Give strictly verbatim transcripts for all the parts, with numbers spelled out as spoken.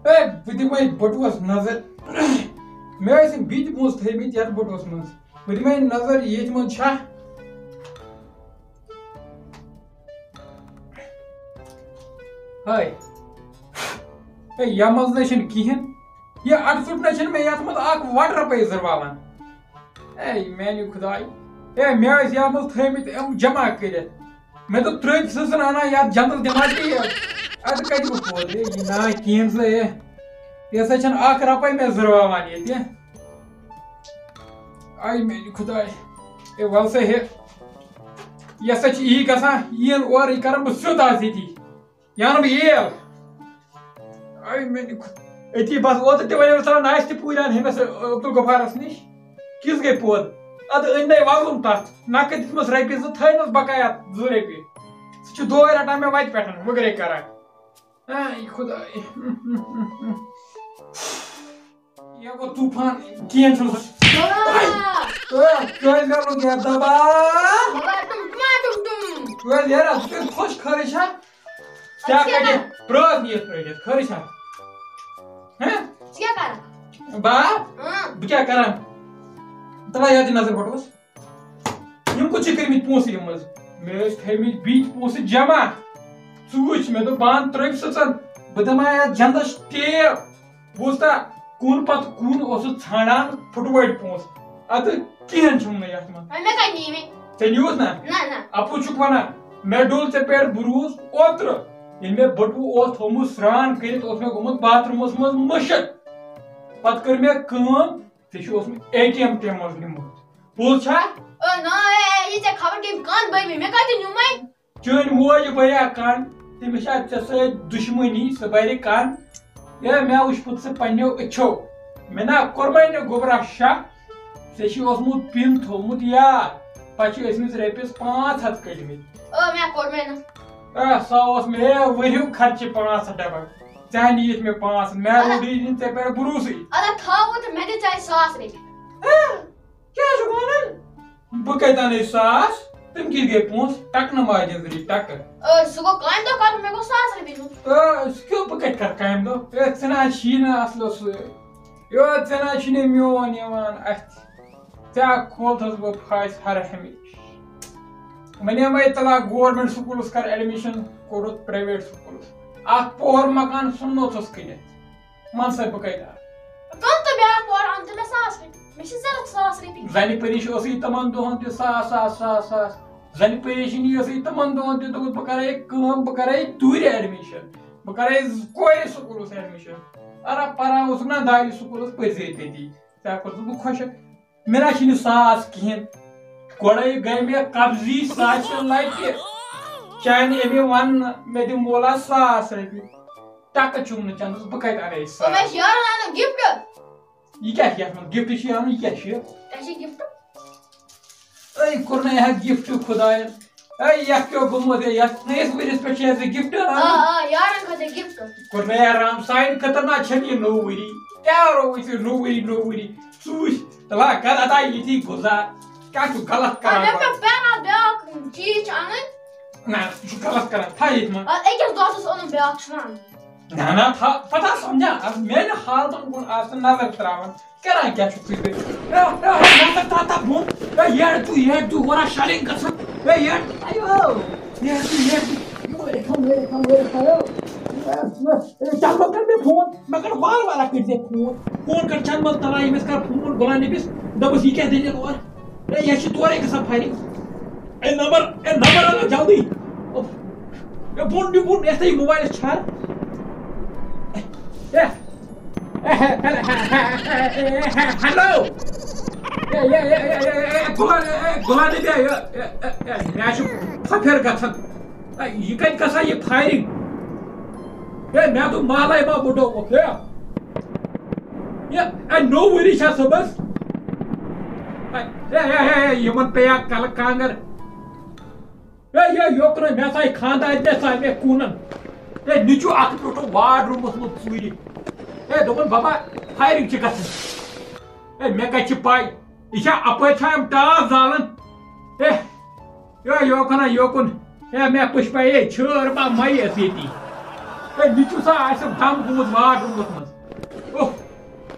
ہے، بہٕ دِمے بٔٹوَس نظر۔ مےٚ ٲسۍ یِم بیٚیہِ تہِ پونٛسہٕ تھٲیمٕتۍ یَتھ بٔٹوَس منٛز۔ بہٕ دِمے نظر، ییٚتہِ منٛز چھا؟ ہاے۔ ہے، یَتھ منٛز نہ چھُنہٕ کِہیٖنۍ۔ یہِ اَڑٕ ژوٚٹ نہ چھُنہٕ مےٚ یَتھ منٛز اَکھ وَٹہٕ رۄپَے زٕرواوان۔ اے میانہِ خداے، اے مےٚ ٲسۍ یَتھ منٛز تھٲیمٕتۍ یِم جمع کٔرِتھ۔ مےٚ دوٚپ، ترٛٲوِتھ سٕژن اَنان یَتھ جنتس دِمہٕ ہا ژےٚ یہِ۔ اَدٕ کَتہِ بہٕ پوز؟ اے، یہِ نا کِہیٖنۍ سا، اے۔ یہِ ہسا چھَنہٕ اَکھ رۄپَے مےٚ زٕرواوان ییٚتہِ۔ اے میانہِ خداے، اے وَل سا ہے۔ یہِ ہسا چھِ یی گژھان، یِیَن اورٕ، یہِ کَرَن بہٕ سیوٚد آز ییٚتی۔ یہِ اَنہٕ بہٕ ییل۔ اے میانہِ خۄ-، أتی بس اوترٕ تہِ وَنیو ژےٚ ناشتہٕ پوٗرۍ اَن ہُمِس عبدالغفارَس نِش۔ کِژھ گٔے پوٚد؟ اَدٕ أنۍ نَے وَزُم تَتھ۔ نَقٕد دِتمَس رۄپیہِ زٕ، تھٲینَس بقایا زٕ رۄپیہِ۔ سُہ چھُ دۄہَے رَٹان مےٚ وَتہِ پٮ۪ٹھ، وۄنۍ گٔے کران۔ اے خۄداے۔ یہِ گوٚو طوٗفان، کِہیٖنۍ چھُنہٕ سُہ۔ بابا! اے، کیٛازِ مےٚ لوٚگ یَتھ دَبا؟ بابا، ٹُم ٹُما ٹُم ٹُم۔ کیٛازِ یارا، ژٕ کیٛازِ خۄش خٲرٕے چھا؟ کیٛاہ اَدٕ کیٛاہ کَرِ؟ کرٕ؟ پرٛٲتھ نِیَتھ پرٛٲرِتھ، خٲرٕے چھا؟ ہہ؟ ژٕ کیٛاہ کرکھ؟ با؟ اۭں۔ بہٕ کیٛاہ کران؟ تَلہ یَتھ دِ نظر بَٹوَس۔ یِم کوٚت چھِ کٔرمٕتۍ پونٛسہٕ یِم منٛز؟ مےٚ ٲسۍ تھٲیمٕتۍ بیٚیہِ پونٛسہٕ جمع۔ ژٕ وٕچھ، مےٚ دوٚپ، بہٕ اَنہٕ ترٛٲوِتھ سٕژَن۔ بہٕ دِمہٕ ہا یَتھ جنتَس ٹیب۔ بوٗزتھا، کُن پتہٕ کُن اوسُس ژھانڈان پھُٹوٲٹۍ پونٛسہٕ۔ اَدٕ کِہیٖنۍ چھُم نہٕ یَتھ منٛز۔ وۄنۍ مےٚ کَتہِ نِیہِ وۄنۍ؟ ژےٚ نیوٗتھ نا؟ نہ، نہ۔ اَپُز چھُکھ وَنان، مےٚ ڈوٚل ژےٚ پٮ۪ٹھ بروٗسہٕ اوترٕ۔ ییٚلہِ مےٚ بٔٹوٕ اوس تھوٚومُت سرٛان کٔرِتھ، اوس مےٚ گوٚمُت باتھ روٗمَس منٛز مٔشِتھ۔ پَتہٕ کٔر مےٚ کٲم، ژےٚ چھُ اوسمُت اے ٹی ایم تَمہِ منٛز نیوٗمُت۔ پوٚز چھا؟ او نا، اے، اے، یہِ ژےٚ خبر کٔمۍ کَن بٔرۍ مٕتۍ، مےٚ کَتہِ نیوٗ وۄنۍ؟ چٲنۍ موج بَریا کَن، تٔمِس چھا ژےٚ سۭتۍ دُشمنی، سۄ بَرِ کَن۔ ہے، مےٚ وٕچھ پوٚتُس ژٕ پنٛنیو أچھو۔ مےٚ نا کوٚرمَے نہٕ گوٚبرا شک، ژےٚ چھُے اوسمُت پِن تھوٚومُت یاد، پَتہٕ چھِ ٲسمٕتۍ رۄپیَس پانٛژھ ہَتھ کٔڑمٕتۍ۔ او، مےٚ کوٚرمَے نہٕ۔ آ، سُہ اوس مےٚ ؤریُک خرچہِ پانٛژھ ہَتھ ڈَبَن۔ ژےٚ نِیِتھ مےٚ پانٛژھ ہَتھ، مےٚ اَدٕ روٚٹٕے نہٕ ژےٚ پٮ۪ٹھ بروسٕے۔ اَدٕ تھاو وۄنۍ تہٕ مےٚ دِ چاے ساس رۄپیہِ۔ ہہ؟ کیٛاہ چھُکھ وَنان؟ بہٕ کَتہِ اَنَے ساس؟ تِم کِتھ گٔے پونٛسہٕ؟ ٹَکہٕ نہٕ ماجہِ ذٔریعہٕ ٹَکہٕ۔ اے، سُہ گوٚو کامہِ دۄہ کَرُن، مےٚ گوٚو ساس رۄپیہِ دیُن۔ اے، سُہ کیٛاہ، بہٕ کَتہِ کَرٕ کامہِ دۄہ؟ اے، ژٕ نہ حظ چھی نہٕ اَصلَس سۭتۍ۔ یو، ژےٚ نہ حظ چھی نہٕ میون یِوان اَتھِ۔ ژےٚ ہا کھولتھَس بہٕ پھاسہِ ہر ہمیشہٕ۔ وۄنۍ یِمَے تَلہ گورمٮ۪نٛٹ سکوٗلَس کَر ایڈمِشَن، کوٚرُتھ پرٛایویٹ سکوٗلَس۔ اَکھ پوہَر مکان ژھُننوتھَس کٕنِتھ۔ وَن سا بہٕ کَتہِ اَنہٕ؟ کٕن تہٕ بیٛاکھ پوہَر اَن تہٕ مےٚ ساس رۄپیہِ۔ مےٚ چھِ ضوٚرَتھ ساس رۄپیہِ۔ زَنہِ پریشٲنی ٲسٕے تِمَن دۄہَن تہِ ساس، ساس، ساس، ساس۔ زَنہِ پریشٲنی ٲسٕے تِمَن دۄہَن تہِ، دوٚپُکھ، بہٕ کَرَے کٲم، بہٕ کَرَے توٗرِ ایڈمِشَن، بہٕ کَرَے کورِ سکوٗلَس ایڈمِشَن۔ اَرا پَران اوسُکھ نا دارِ سکوٗلَس، پٔرۍزِ تٔتی۔ ژےٚ کوٚرُتھ بہٕ خۄشک۔ مےٚ نہ چھِ نہٕ ساس کِہیٖنۍ۔ گۄڈَے گٔے مےٚ قبضی ساسہِ لَٹہِ۔ چانہِ أمۍ وَن نہٕ، مےٚ دِ مولا ساس رۄپیہِ۔ ٹَکہٕ چھُم نہٕ چَندَس، بہٕ کَتہِ اَنَے ساس؟ یِم ٲسۍ یارَن اَنُن gift۔ یہِ کیٛاہ چھِ یَتھ منٛز؟ Gift چھِ یہِ اَنُن، یہِ کیٛاہ چھِ؟ تۄہہِ چھِ gift؟ أے، کوٚرنَے ہا gift خۄدایَن۔ اے، یَتھ کیٛاہ گوٚمُت؟ اے، یَتھ نٔیِس ؤرِیَس پٮ۪ٹھ چھِ اَسہِ gift آ، اَنان۔ آ، یارَن خٲطرٕ gift۔ کوٚرنَے رام سانہِ خٲطرٕ نہ چھَنہٕ یہِ نوٚو ؤری۔ کیٛاہ رووُے ژےٚ نوٚو ؤری، نوٚو ؤری؟ ژٕ وٕچھ، تَلہ کَر اَدا ییٚتی گُزار۔ کیٛاہ چھُ غلط آ، کَران مےٚ پَتہٕ؟ پٮ۪ٹھ پیٛاران بیٛاکھ چیٖز چھِ اَنٕنۍ۔ نہ، یہِ چھُ غلط کَران۔ تھاو ییٚتہِ منٛز۔ آ، أکِس دۄہَس اوس اوٚنمُت بیٛاکھ سرٛان۔ نہ، نہ، تھاو، پَتہ سَمجھا، اَز میٛانہِ حالتَن کُن آز ژٕ نظر ترٛاوان۔ کران کیٛاہ چھُکھ ژٕ ییٚتہِ؟ اے، اے، اے، نظر ترٛاو تَتھ بۄن۔ اے، یٔڑ دُ، یٔڑ دُ، ورا شرٕنۍ گژھان۔ اے، یٔڑ دُ، اَیو۔ یٔڑ دُ، یٔڑ دُ۔ مٲرِتھ ہا، مٲرِتھ ہا، مٲرِتھ ہا، اَیو۔ اے، اے، چنٛدمَل کَر مےٚ فون۔ مےٚ کَر وارٕ وارٕ کٔرۍ زِ فون۔ فون کَر چنٛدمَل تَلان، ییٚمِس کَر فون غلام نبیَس۔ دَپُس، یہِ کیٛاہ دٔلیٖل اورٕ؟ اے، یہِ چھِ تورَے گژھان firing۔ اے، نمبر، اے، نمبر اَن جلدی۔ اُف۔ اے، بۄن، یہِ بۄن، یَتھ تھٲیِو موبایلَس چھَر۔ اے، اے، ہیلو۔ اے، اے، اے، اے، اے، اے، غلام، اے، اے، غلام نبی، اے، اے، اے، اے، مےٚ حظ چھُ پھۄپھر گژھان۔ اے، یہِ کَتہِ گژھان یہِ firing؟ اے، مےٚ دوٚپ محلَے ما بُڈووُکھ، اے۔ یہِ، اے، نوٚو ؤری چھا صُبحَس؟ اے، اے، اے، اے، یِمَن پیٚیا کَلہٕ کانٛگٕر۔ اے، یہِ یوکُن مےٚ ژاے خانٛدارنہِ، ژاے مےٚ کوٗنَن۔ اے، نیٚچوٗ اَکھ پیوٚٹھُ wardroomَس منٛز ژوٗرِ۔ اے، دوٚپُن، "بابا، firing چھِ گژھان۔" اے، مےٚ کَتہِ چھِ پَے؟ یہِ چھا اَپٲرۍ چھا یِم ٹاس زالان؟ اے، اے، یوکُن ہا، یوکُن۔ اے، مےٚ پُشپا، اے، چھٲر ما مَیَس ییٚتی۔ ہے، نیٚچوٗ سا آسہِ دم گوٚمُت واڈ روٗمَس منٛز۔ اوہ،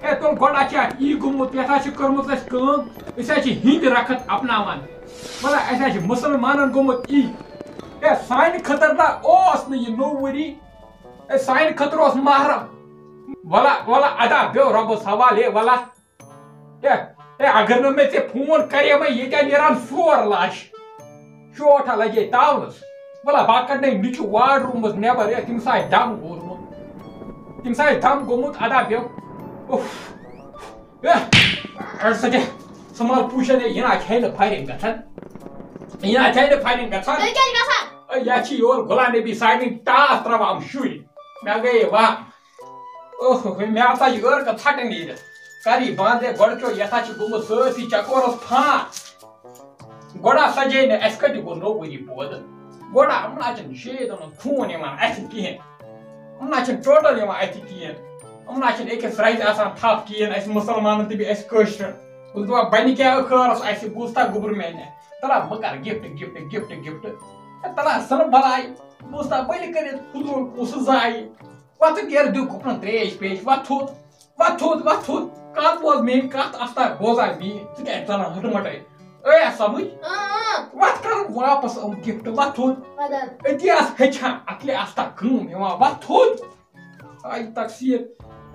ہے، تُل گۄڈٕ اَتھ چھِ اَتھ یی گوٚمُت، یَتھ حظ چھِ کٔرمٕژ اَسہِ کٲم، أسۍ حظ چھِ ہِنٛدۍ رَکھت اَپناوان۔ وَلہ، اَسہِ حظ چھِ مُسلمانَن گوٚمُت یی۔ ہے، سانہِ خٲطرٕ نہ اوس نہٕ یہِ نوٚو ؤری، ہے، سانہِ خٲطرٕ اوس محرم۔ وَلہ، وَلہ، اَدا بیٚہو رۄبَس حوالہٕ، ہے، وَلہ۔ ہے، ہے، اگر نہٕ مےٚ ژےٚ فون کرے مےٚ، ییٚتہِ نیران ژور لاش۔ شوٹھ ہا لگے تاونس۔ وَلہ، بہٕ کڑنے نِچہِ واڈ روٗمس نٮ۪بر، ہے، تٔمِس آسہِ دم گوٚمُت۔ تٔمِس آسہِ دم گوٚمُت، ادا بیٚہو۔ اُف۔ ہے، اَڑٕ سا دِ، ژٕ مَل پوٗشن، ہے، یہِ نہ چھے نہٕ فایرِنگ گژھان۔ یہِ نہ چھے نہٕ فایرِنگ گژھان۔ تیٚلہِ کیٛازِ گژھان؟ ہے، یہِ چھِ یورٕ غلام نبی سارنٕے ٹاس تراوان یِم شُرۍ۔ مےٚ گٔیے وَ۔ اوہ، مےٚ ہسا چھِ عٲرقہٕ ژھٹہٕ نیٖرِتھ۔ کر یہِ بنٛد ہے، گۄڈٕ کیو یَتھ ہا چھِ گوٚمُت سٲرسٕے چکورَس پھان۔ گۄڈٕ ہا سجے نہٕ اَسہِ کَتہِ گوٚو نوٚو ؤری پٲدٕ۔ گۄڈٕ ہا یِمَن ہا چھِنہٕ شیٖتَن ہُنٛد خوٗن یِوان اَتھِ کِہیٖنۍ۔ یِمَن ہا چھِنہٕ ٹوٹل یِوان اَتھِ کِہیٖنۍ۔ یِمَن ہا چھِنہٕ أکِس رَزِ آسان تھپھ کِہیٖنۍ، اَسہِ مُسلمانَن تہٕ بیٚیہِ اَسہِ کٲشرٮ۪ن۔ بہٕ چھُس دَپان، بَنہِ کیٛاہ ٲخٕرَس اَسہِ، بوٗزتھا گوٚبُر میٛانہِ؟ تَلہ، بہٕ کَرٕ gift، gift، gift، gift۔ ہے، تَلہ، سَنہٕ بَلاے۔ بوٗزتھا بٔلۍ کٔرِتھ، فضوٗل پونٛسہٕ ضایع۔ وۄتھٕ گیرٕ دیُت گُپنَن ترٛیش پیش، وۄتھ تھوٚد، وۄتھ تھوٚد، وۄتھ تھوٚد، کَتھ بوز میٛٲنۍ کَتھ، آستا بوزان میٛٲنۍ، ژٕ کیٛازِ ژَلان ہٕٹہٕ مَٹَے؟ ٲیا سَمٕجھ؟ اۭں، اۭں۔ وۄتھ کَرُن واپَس یِم gift، وۄتھ تھوٚد۔ وَدَن۔ أتی آسہٕ ہیٚچھان، اَتھ لے آستا کٲم یِوان، وۄتھ تھوٚد۔ آے تقصیٖر،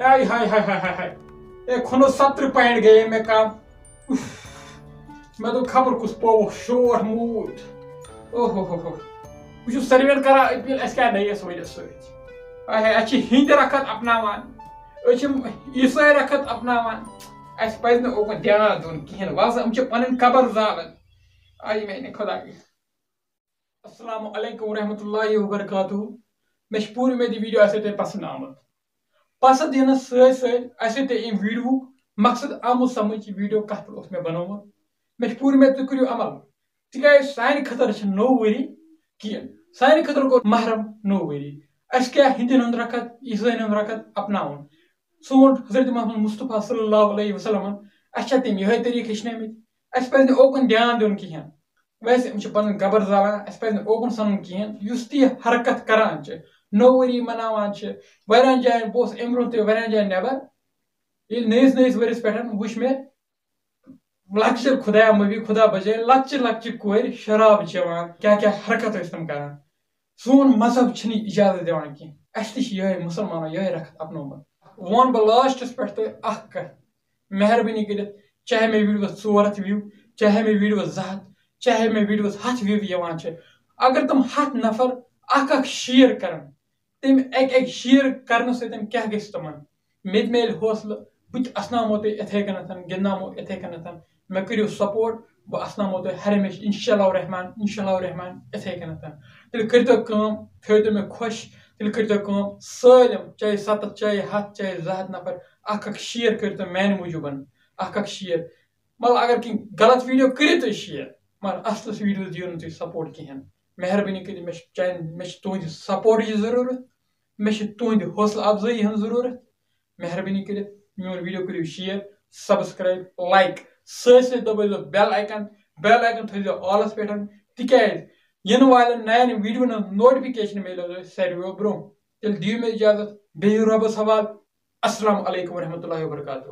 آے ہاے ہاے ہاے ہاے ہاے۔ اے کھُنو سترٕ point گٔیے مےٚ کَم۔ اُف۔ مےٚ دوٚپ خبر کُس پووُکھ شوٹھ موٗد۔ اوہ ہو ہو ہو۔ بہٕ چھُس سٔروِیَن کران appeal، اَسہِ کیٛاہ نٔیِس ؤرِیَس سۭتۍ؟ آے ہاے، اَسہِ چھِ ہِنٛدۍ رَکھت اَپناوان، أسۍ چھِ عیٖسٲے رَکھت اَپناوان، اَسہِ پَزِ نہٕ اوکُن دھیان دیُن کِہیٖنۍ۔ وَلہٕ سا، یِم چھِ پَنٕنۍ قبر زالان۔ آے میٛانہِ خۄدایہِ۔ السلام علیکم ورحمۃ اللہ وبرکاتہ۔ مےٚ چھِ پوٗرٕ اُمید یہِ video آسیو تۄہہِ پسنٛد آمُت۔ پسنٛد یِنس سۭتۍ سۭتۍ آسیو تۄہہِ اَمہِ videoہُک مقصد آمُت سمجھ، یہِ video کتھ پٮ۪ٹھ اوس مےٚ بنومُت۔ مےٚ چھِ پوٗرٕ اُمید تُہۍ کٔرِو عمل، تِکیازِ سانہِ خٲطرٕ چھِ نوٚو ؤری کینٛہہ۔ سانہِ خٲطرٕ گوٚو محرم نوٚو ؤری۔ اَسہِ کیٛاہ ہِندٮ۪ن ہُنٛد رخت، عیٖسٲیِن ہُنٛد رخت اپناوُن؟ سون حضرت محمد مصطفیٰ صلی اللہ علیہ وسلمن، اَسہِ چھا تِم یِہوٚے طریٖقہٕ ہیٚچھنٲومٕتۍ؟ اَسہِ پَزِ نہٕ اوکُن دھیان دیُن کِہیٖنۍ۔ ویسے یِم چھِ پَنٕنۍ قبر زالان، اَسہِ پَزِ نہٕ اوکُن سَنُن کِہیٖنۍ۔ یُس تہِ یہِ حرکت کَران چھِ، نوٚو ؤری مَناوان چھِ، واریاہَن جایَن، بہٕ اوسُس اَمہِ برٛونٛہہ تہِ واریاہَن جایَن نٮ۪بَر، ییٚلہِ نٔیِس نٔیِس ؤرِیَس پٮ۪ٹھ وٕچھ مےٚ، لۄکچہِ، خۄدایا مٲفی، خۄدا بَچٲیِن، لۄکچہِ لۄکچہِ کورِ شراب چٮ۪وان، کیٛاہ کیٛاہ حرکت ٲسۍ تِم کَران۔ سون مذہب چھِنہٕ یہِ اجازت دِوان کینٛہہ۔ اَسہِ تہِ چھِ یِہوٚے مُسلمانو یِہوٚے رخت اپنومُت۔ وَنہٕ بہٕ lastس پٮ۪ٹھ تۄہہِ اَکھ کَتھ، مہربٲنی کٔرِتھ، چاہے مےٚ videoس ژور ہَتھ view، چاہے مےٚ videoس زٕ ہَتھ، چاہے مےٚ videoس ہَتھ view یِوان چھِ، اگر تِم ہَتھ نفر اَکھ اَکھ share کَرَن، تٔمۍ اَکہِ اَکہِ share کَرنہٕ سۭتۍ کیٛاہ گژھِ تِمَن؟ مےٚ تہِ میلہِ حوصلہٕ، بہٕ تہِ اَسناومو تۄہہِ یِتھَے کٔنٮ۪تھ، گِنٛدناومو یِتھَے کٔنٮ۪تھ۔ مےٚ کٔرِو support، بہٕ اَسناومو تۄہہِ ہر ہمیشہِ، اِنشاء اللہ الرحمٰن، اِنشاء اللہ الرحمٰن، یِتھَے کٔنٮ۪تھ۔ تیٚلہِ کٔرۍتو کٲم، تھٲیِو تُہۍ مےٚ خۄش، تیٚلہِ کٔرۍتو کٲم، سٲلِم، چاہے سَتَتھ، چاہے ہَتھ، چاہے زٕ ہَتھ نفر، اَکھ اَکھ share کٔرۍتو میٛانہِ موٗجوٗبَن، اَکھ اَکھ share۔ مطلب، اگر کینٛہہ غلط video کٔرِو تُہۍ share، مگر اَصلِس videoس دِیِو نہٕ تُہۍ support کِہیٖنۍ۔ مہربٲنی کٔرِتھ، مےٚ چھِ چانہِ، مےٚ چھِ تُہٕنٛدِ supportٕچ ضروٗرت، مےٚ چھِ تُہٕنٛدِ حوصلہٕ افزٲیی ہٕنٛز ضروٗرت۔ مہربٲنی کٔرِتھ میون video کٔرِو share، subscribe، like، سۭتۍ سۭتۍ دبٲیزیو bell icon، bell icon تھٲیزیو allس پٮ۪ٹھ، تِکیازِ یِنہٕ والٮ۪ن نَیَن videoہن ہٕنٛز notification میلو تۄہہِ ساروِیو برونٛہہ۔ تیٚلہِ دِیِو مےٚ اجازت، بِہِو رۄبَس حوالہٕ۔ السلام علیکم ورحمۃ اللہ وبرکاتہ۔